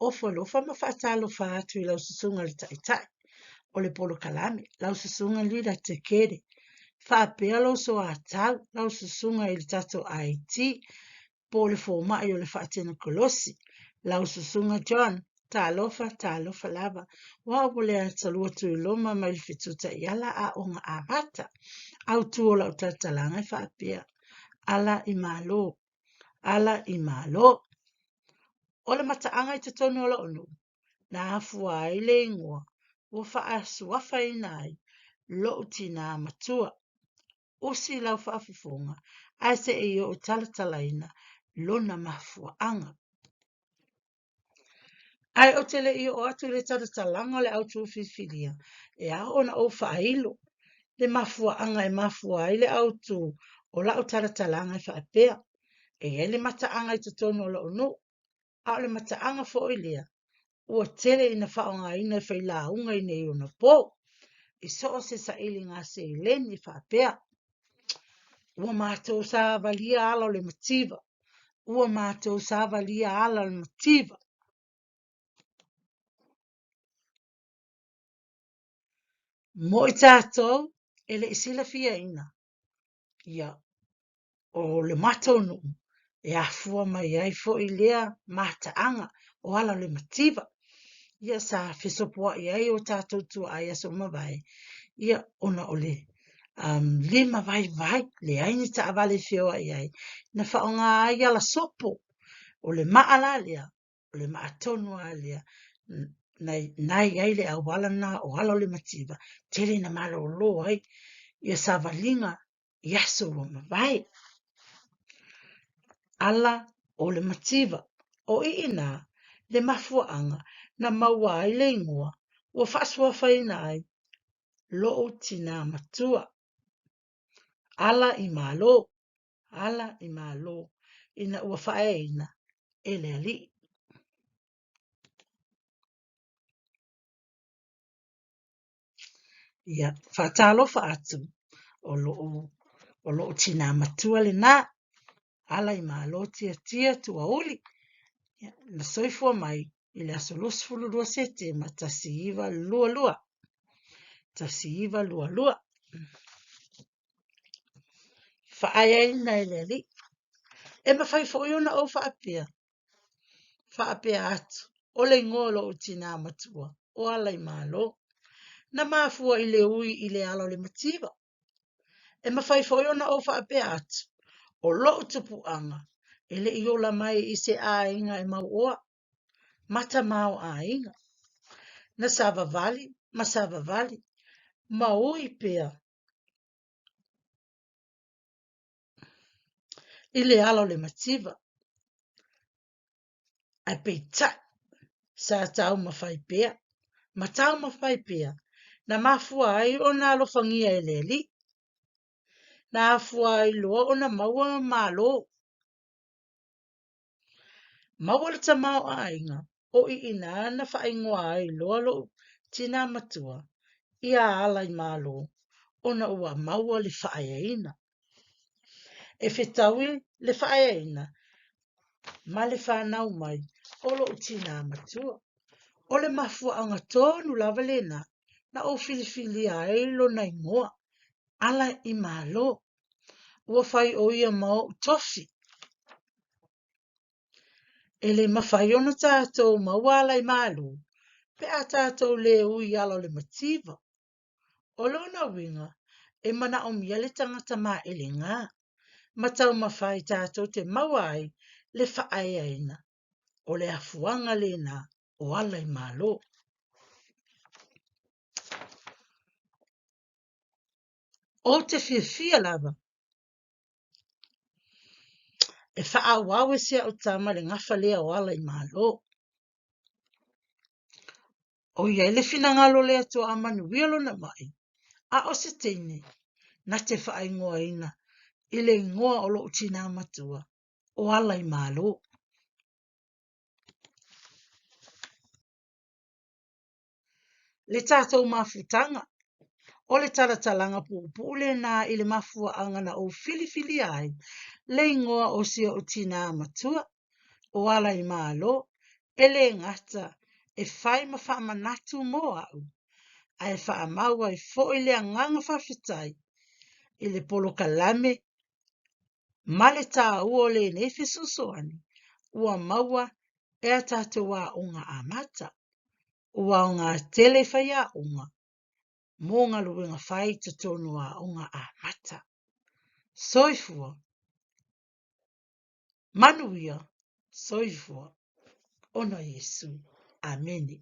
Ofo alofa ma faatalofa atu i lau susuga le Taitai o le polokalame, lau susuga Lida Tekele, faapea lou soatau, lau susuga i le tatou IT, po o le fomai o le faatenekolosi, lau susuga John, talofa, talofa lava. O au o Leatalua Tuiloma mai le Fetu Taiala Aoga Amata. Autu o lau talatalaga e faapea, ala i Malo, ala i Malo. O le mataaga i totonu o lou nuu, na afua ai le igoa ua faasuafaina ai lou tinā matua. Usi lau faafofoga ae se i ou talatalaina lona mafuaaga. Ae ou te le i oo atu i le talatalaga o le autū filifilia, e ao ona ou faailo le mafuaaga e mafua ai le autū o lau talatalaga e faapea, e i ai le mataaga i totonu o lou nuu, a o le mataaga foi lea ua tele ina faaaogaina e failauga i nei ona po i so o se sailiga seleni faapea, Ua matou savalia ala o le mativa, ua matou savalia ala o le mativa. Mo i tatou e le i silafiaina, ia o le matou nuu e afua mai ai foi lea mataaga o ala o le mativa. Ia sa fesopoai ai o tatou tuaa i aso ua mavae, ia ona o le lima vaivai, leai ni taavale e feoai ai, na faaaoga ai ala sopo. O le maa la lea, o le maa tonu lava lea na i ai le auala lena o ala o le mativa, tele ina malolo ai ia savaliga i aso ua mavae. Ala o le mativa. O i inā le mafuaaga na maua ai le igoa ua faasuafaina ai lou tinā matua. Ala i Malo, ala i Malo, ina ua faaeaina e le alii. Ia, faatalofa atu o lou, o lou tinā matua lenā, ala i Malo Tiatia Tuauli, ia, na soifua mai i le aso 22 Setema 1922. 1922. Faaeaina e le Alii. E mafai foi ona ou faapea, faapea atu, o le igoa o lou tinā matua, o Alaimalo. Na mafua i le ui i le ala o le mativa. E mafai foi ona ou faapea atu, o lou tupuaga e le i ola mai i se aiga e mauoa, ma tamaoaiga. Na savavali ma savavali, ma ui pea i le ala o le mativa. Ae peitai, sa taumafai pea ma taumafai pea, na mafua ai ona alofagia e le Alii. Na afua ai loa ona maua malo. Maua le tamaoaiga o i inā na faaigoa ai loa lou tinā matua ia Alaimalo ona ua maua le faaeaina. E fetaui le faaeaina ma le fanau mai o lou tinā matua. O le mafuaaga tonu lava lena na ou filifilia ai lona igoa, Ala i Malo. Ua fai ʻo ia ma oʻu tofi. E le mafai ona tatou maua ala i Malo pe a tatou le ui i ala o le mativa. O lona uiga, e manaomia le tagata maelegā ma taumafai tatou te maua ai le faaeaina o le afuaga lena o ala i Malo. Ou te fiafia lava e faaauau e si au tama le gafa lea o ala i Malo. ʻOiai le finagalo o le Atua a manuia lona maʻi, a o se teine na te faaigoaina i le igoa o lou tinā matua, o Alaimalo. Le tatou mafutaga, o le talatalaga puupuu lena i le mafuaaga na ou filifilia ai le igoa o si ou tinā matua, o Alaimalo, E le gata e fai ma faamanatu mo a'u, ae faamau ai foi le agaga faafetai i le polokalame ma le tāua o lenei fesoasoani ua maua e a tatou aoga amata. Ua aoga tele i faiaoga mō galuega fai i totonu o aoga amata. Soifua Manuia Soifua ona Iesu. Amene.